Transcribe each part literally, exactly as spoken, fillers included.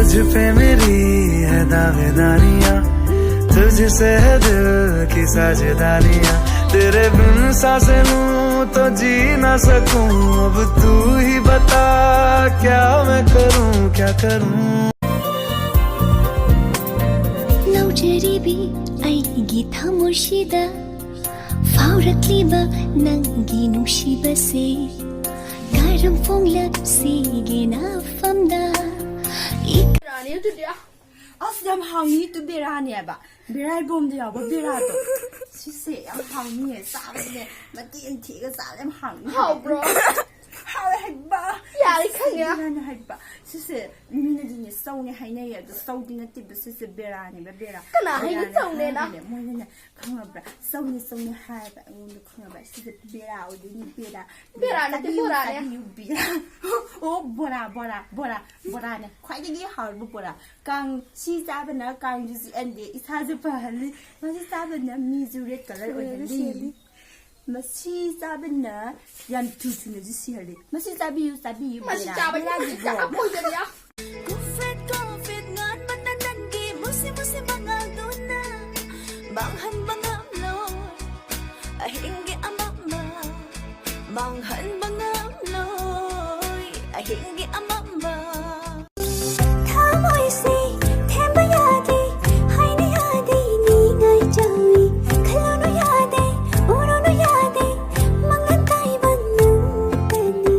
तुझ पे मेरी है दावेदारियां, तुझसे है दिल की साझेदारियां। तेरे बिन सांसें लूं तो जी ना सकूं। अब तू ही बता, क्या मैं करूं, क्या करूं? ꯂꯧꯖꯔꯤꯕꯤ ꯑꯩꯒꯤ ꯊꯃꯣꯏꯁꯤꯗ ꯐꯥꯎꯔꯛꯂꯤꯕ ꯅꯪꯒꯤ ꯅꯨꯡꯁꯤꯕꯁꯦ ꯀꯔꯝ ꯐꯣꯡꯂꯛꯁꯤꯒꯦ ꯅꯐꯝꯗ? ꯕꯦꯔꯥꯅꯤ ꯑꯗꯨꯗꯤ꯫ ꯑꯁ, ꯌꯥꯝ ꯍꯥꯎꯅꯤ꯫ ꯑꯗꯨ ꯕꯦꯔꯥꯅꯦꯕ, ꯕꯦꯔꯥ ꯏꯕꯣꯝꯗ ꯌꯥꯎꯕ ꯕꯦꯔꯥꯗꯣ꯫ ꯁꯤꯁꯦ ꯌꯥꯝ ꯍꯥꯎꯅꯤꯌꯦ, ꯆꯥꯕꯗꯅꯦ ꯃꯇꯦꯛ ꯑꯃ ꯊꯦꯛꯑꯒ ꯆꯥꯕꯗ ꯌꯥꯝ ꯍꯥꯎꯅꯤ꯫ ꯍꯥꯎꯕ꯭ꯔꯣ? ꯍꯥꯎꯋꯦ ꯍꯥꯏꯕ꯫ ꯌꯥꯔꯦ, ꯈꯪꯉꯦ꯫ ꯕꯦꯔꯥꯅꯦ ꯍꯥꯏꯕ꯫ ꯁꯤꯁꯦ ꯃꯤꯅꯗꯤꯅꯦ ꯆꯧꯅꯦ ꯍꯥꯏꯅꯩꯌꯦ, ꯑꯗꯣ ꯆꯧꯗꯤ ꯅꯠꯇꯦꯕ, ꯁꯤꯁꯦ ꯕꯦꯔꯥꯅꯦꯕ, ꯕꯦꯔꯥ꯫ ꯀꯅꯥ ꯍꯥꯏꯅꯤ ꯕꯦꯔꯥꯅꯦ ꯆꯧꯅꯦꯅ? ꯍꯥꯏꯔꯒꯅꯦ ꯃꯣꯏꯅꯅꯦ, ꯈꯪꯉꯕ꯭ꯔꯥ? ꯆꯧꯅꯦ, ꯆꯧꯅꯦ ꯍꯥꯏꯌꯦꯕ ꯑꯩꯉꯣꯟꯗ, ꯈꯪꯉꯕ꯭ꯔꯥ? ꯁꯤꯁꯦ ꯕꯦꯔꯥ ꯑꯣꯏꯗꯣꯏꯅꯤ, ꯕꯦꯔꯥ꯫ ꯕꯦꯔꯥ ꯅꯠꯇꯦ, ꯆꯥꯕꯤꯌꯨ, ꯕꯣꯔꯥꯅꯦ꯫ ꯆꯥꯕꯤꯌꯨ, ꯕꯦꯔꯥ꯫ ꯑꯣ, ꯕꯣꯔꯥ, ꯕꯣꯔꯥ, ꯕꯣꯔꯥ, ꯕꯣꯔꯥꯅꯦ ꯈ꯭ꯋꯥꯏꯗꯒꯤ ꯍꯥꯎꯔꯕ ꯕꯣꯔꯥ꯫ ꯀꯥꯡ, ꯁꯤ ꯆꯥꯕꯅ ꯀꯥꯡꯁꯨ ꯆꯤꯛꯍꯜꯂꯤ, ꯏꯁꯥꯁꯨ ꯐꯍꯜꯂꯤ꯫ ꯃꯁꯤ ꯆꯥꯕꯅ ꯃꯤꯁꯨ red colour ꯁꯦꯜꯂꯤ, ꯑꯣꯏꯍꯜꯂꯤ꯫ ꯁꯦꯜꯂꯤ꯫ ꯃꯁꯤ ꯆꯥꯕꯅ ꯌꯥꯝ ꯊꯨ ꯊꯨꯅꯁꯨ ꯁꯤꯍꯜꯂꯤ꯫ ꯃꯁꯤ ꯆꯥꯕꯤꯌꯨ, ꯆꯥꯕꯤꯌꯨ, ꯃꯁꯤ ꯕꯦꯔꯥ, ꯆꯥꯕꯗꯤ ꯕꯦꯔꯥꯒꯤ ꯌꯥꯝ ꯕꯣꯝ꯫ ꯑꯣꯏꯗꯕ ꯌꯥꯝ꯫ ꯀꯨꯐꯦꯠ ꯀꯣꯐꯦꯠ ꯉꯥꯟꯕꯅ ꯅꯪꯒꯤ ꯃꯨꯁꯤ ꯃꯨꯁꯤ ꯃꯉꯥꯜꯗꯨꯅ ꯃꯥꯡꯍꯟꯕ ꯉꯝꯂꯣꯏ ꯑꯍꯤꯡꯒꯤ ꯑꯃꯝꯕ, ꯃꯥꯡꯍꯟꯕ ꯉꯝꯂꯣꯏ ꯑꯍꯤꯡꯒꯤ ꯑꯃꯝꯕ꯫ ꯊꯃꯣꯏꯁꯦ ꯊꯦꯝꯕ ꯌꯥꯗꯦ, ꯍꯥꯏꯅ ꯌꯥꯗꯦ, ꯅꯤꯡꯉꯥꯏ ꯆꯥꯎꯏ, ꯈꯜꯂꯨꯅꯨ ꯌꯥꯗꯦ, ꯎꯔꯨꯅꯨ ꯌꯥꯗꯦ, ꯃꯪꯂꯥꯟ ꯀꯥꯏꯕ ꯅꯪꯇꯅꯤ꯫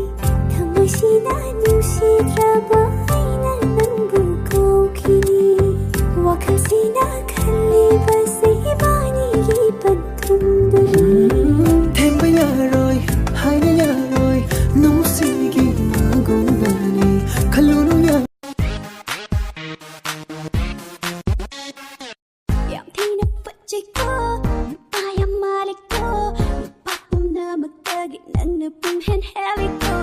ꯊꯃꯣꯏꯁꯤꯅ ꯅꯨꯡꯁꯤꯗ꯭ꯔꯕ ꯑꯩꯅ ꯅꯪꯕꯨ ꯀꯧꯈꯤꯅꯤ꯫ ꯋꯥꯈꯜꯁꯤꯅ ꯈꯜꯂꯤꯕꯁꯦ ꯏꯕꯥꯅꯤꯒꯤ ꯄꯟꯊꯨꯡꯗꯨꯅꯤ꯫ ꯊꯦꯝꯕ ꯌꯥꯔꯣꯏ, ꯍꯥꯏꯕ ꯌꯥꯔꯣꯏ, ꯅꯨꯡꯁꯤꯒꯤ ꯃꯒꯨꯟꯗꯅꯤ꯫ ꯈꯜꯂꯨꯅꯨ ꯌꯥ- ꯌꯥꯝ ꯊꯤꯅ ꯐꯠꯖꯩꯀꯣ, ꯅꯨꯄꯥ ꯌꯥꯝ ꯃꯥꯜꯂꯤꯀꯣ, ꯅꯨꯄꯥ ꯄꯨꯝꯅꯃꯛꯇꯒꯤ ꯅꯪꯅ ꯄꯨꯡꯍꯦꯟ ꯍꯦꯜꯂꯤꯀꯣ꯫